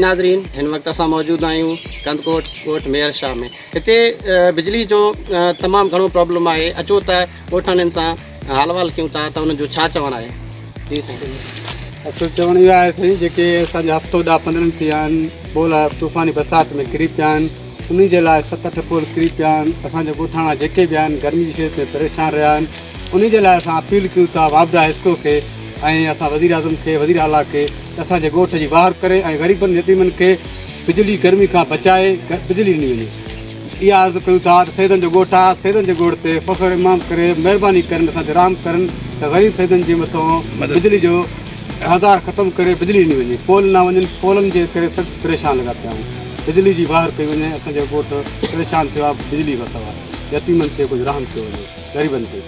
नाज़रीन, हिन वक़्तु असां मौजूदु आहियूं कंदकोट ॻोठ मेयर शाह में। हिते बिजली जो तमामु घणो प्रॉब्लम आहे। अचो त ॻोठाणनि सां हाल वाल कयूं था त उन्हनि जो छा चवणु आहे। जी साईं, असुलु चवणु इहो आहे साईं, जेके असांजा हफ़्तो 10 15 थिया आहिनि, पोल तूफ़ानी बरसाति में किरी पिया आहिनि, उन जे लाइ 7 8 पोल किरी पिया आहिनि। असांजा ॻोठाणा जेके बि आहिनि गर्मी जी शइ ते परेशान रहिया आहिनि। उन जे लाइ असां अपील कयूं था वापडा हिस्को खे ऐं असां वज़ीर आज़म खे, वज़ीर आला खे त असांजे ॻोठ जी वाहर करे ऐं ग़रीबनि यतीमनि खे बिजली गर्मी खां बचाए बिजली ॾिनी वञे। इहा अर्ज़ु कयूं था त सैदनि जो ॻोठु आहे, सैदनि जे ॻोठ ते फ़ख़्र इमाम करे महिरबानी करनि, असां ते रहम करनि त ग़रीब सैदनि जे मथां बिजली जो हज़ार ख़तमु करे बिजली ॾिनी वञे। पोल न वञनि, पोलनि जे करे सभु परेशान लॻा पिया आहियूं। बिजली जी वाहर कई वञे। असांजो ॻोठु परेशान थियो आहे बिजली खां सवाइ। यतीमनि ते कुझु रहम कयो वञे, ग़रीबनि ते।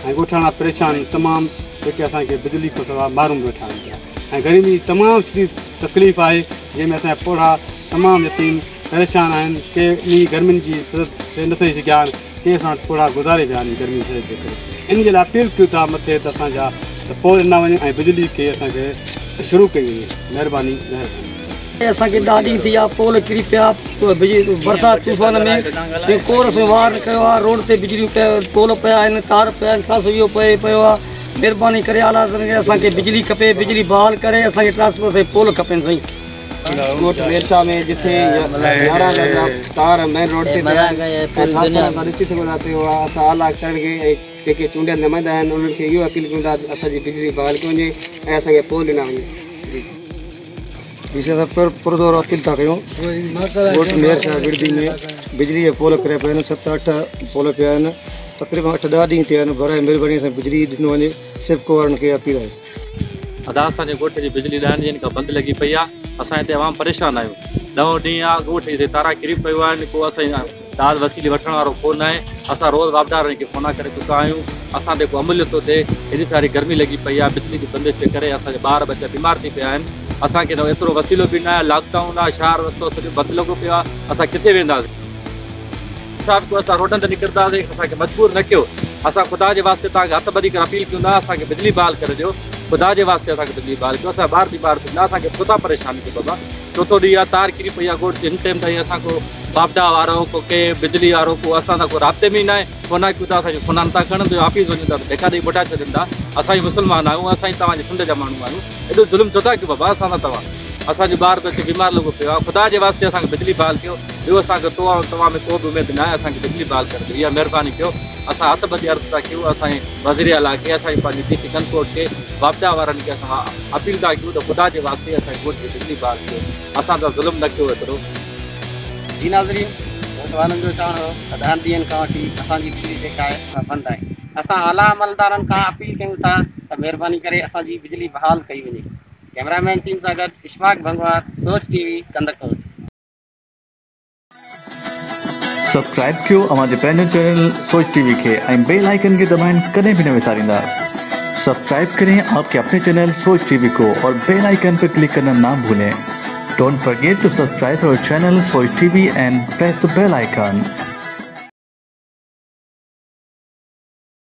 ऐं ॻोठाणा परेशान तमामु, जेके असांखे बिजली खां सवाइ मारूम वेठा आहिनि पिया। ऐं गर्मी तमामु शदीद तकलीफ़ आहे, जंहिंमें असांजा पोढ़ा तमामु यतीम परेशान आहिनि। के इन गर्मियुनि जी सज़ा न सही सघिया आहिनि, के असां वटि पोढ़ा गुज़ारे विया आहिनि गर्मी जे करे। इन जे लाइ अपील कयूं था मथे त असांजा त पोल न वञे ऐं बिजली खे असांखे शुरू कई वञे। महिरबानी महिरबानी। असांखे 10 ॾींहं थी विया, पोल किरी पिया, बिजली बरसाति तूफ़ान में कोरस में वार कयो आहे। रोड ते बिजली पोल पिया आहिनि, तार पिया आहिनि, खासो इहो पए पियो आहे। महिरबानी करे आला असांखे बिजली खपे, बिजली बहाल करे असांखे ट्रांसफॉर्मर पोल खपनि साईं। ॻोठ मेरशाह में जिथे 11 तार मेन रोड ते पिया ट्रांसफॉर्मर ॾिसी सघो था पियो आहे। असां आला अख़्तियारनि खे ऐं जेके चूंडियल नुमाइंदा आहिनि उन्हनि खे इहो अपील कयूं था असांजी बिजली बहाल कई वञे ऐं असांखे पोल ॾिना वञे। जी असां पुरज़ोर अपील था कयूं, ॻोठ मेयर शाह विरदी में बिजली जा पोल किरिया पिया आहिनि, 7 8 पोल पिया आहिनि, तक़रीबन 8 10 ॾींहं थिया आहिनि। बराए महिरबानी सां बिजली ॾिनो वञे, सिपको वारनि खे अपील आहे। अदा असांजे ॻोठ जी बिजली 10 ॾींहंनि खां बंदि लॻी पई आहे। असां हिते अवाम परेशान आहियूं। 9 ॾींहं आहे ॻोठ हिते तारा किरी पियो आहिनि, को असांजी दाद वसीले वठण वारो कोन आहे। असां रोज़ वापडा वारनि खे फोन करे चुका आहियूं, असां ते को अमल नथो थिए। हेॾी सारी गर्मी लॻी पई आहे, बिजली जी बंदिश जे करे असांजा ॿार बच्चा बीमार थी पिया आहिनि। असांखे त एतिरो वसीलो बि न आहे, लॉकडाउन आहे, शहर रस्तो सॼो बंदि लॻो पियो आहे, असां किथे वेंदासीं? साहब को असां रोडनि ते निकिरंदासीं, असांखे मजबूर न कयो। असां ख़ुदा जे वास्ते तव्हांखे हथु ॿधी करे अपील कयूं था, असांखे बिजली बहाल करे ॾियो। ख़ुदा जे वास्ते असांखे बिजली बहाल कयो। असां ॿार बीमार थींदा, असांखे छो था परेशान कयो बाबा? चोथों ॾींहुं आहे, तार किरी पई आहे ॻोठ। हिन टाइम ताईं असां को वापडा वारो को कंहिं बिजली वारो को असां सां को राब्ते में ई न आहे। फोन कयूं था, असांजो फोन नथा खणनि, त ऑफिस वञूं था त ढेका ॾेई मोटाए छॾनि था। असां ई मुस्लमान आहियूं, असां ई तव्हांजे सिंध जा माण्हू आहियूं। एॾो ज़ुल्म छो था कयो बाबा असां सां तव्हां? असांजो ॿार बच्चो बीमार लॻो पियो आहे। ख़ुदा जे वास्ते असांखे बिजली बहाल कयो। ॿियो असांखे तो तव्हां में को बि उमेद न आहे, असांखे बिजली बहाल करे ॾियो, इहा महिरबानी कयो। असां हथु ॿधी अर्ज़ु था कयूं असांजे वज़ीर आला खे, असांजे पंहिंजे डी सी कंदकोट खे, वापडा वारनि खे असां अपील था कयूं त ख़ुदा जे वास्ते असांजे ॻोठ खे बिजली बहाल कयो, असां सां ज़ुल्म न कयो एतिरो। जी नाज़रीन, ॻोठवारनि जो चवणु हो त 10 ॾींहंनि खां वठी असांजी बिजली जेका आहे उहा बंदि आहे। असां आला अमलदारनि खां अपील कयूं था त महिरबानी करे असांजी बिजली बहाल कई वञे। कैमरामैन टीम सां गॾु इशफाक भंगवार, सोच टीवी, कंदकोट। सब्सक्राइब कयो अव्हांजे पंहिंजो चैनल सोच टीवी खे ऐं बेल आइकन खे दबाइण कॾहिं बि न विसारींदा। सब्सक्राइब करें आपके अपने चैनल सोच टीवी को और बेल आइकन पर क्लिक करना ना भूलें। Don't forget to subscribe our channel Soch TV and press the bell icon.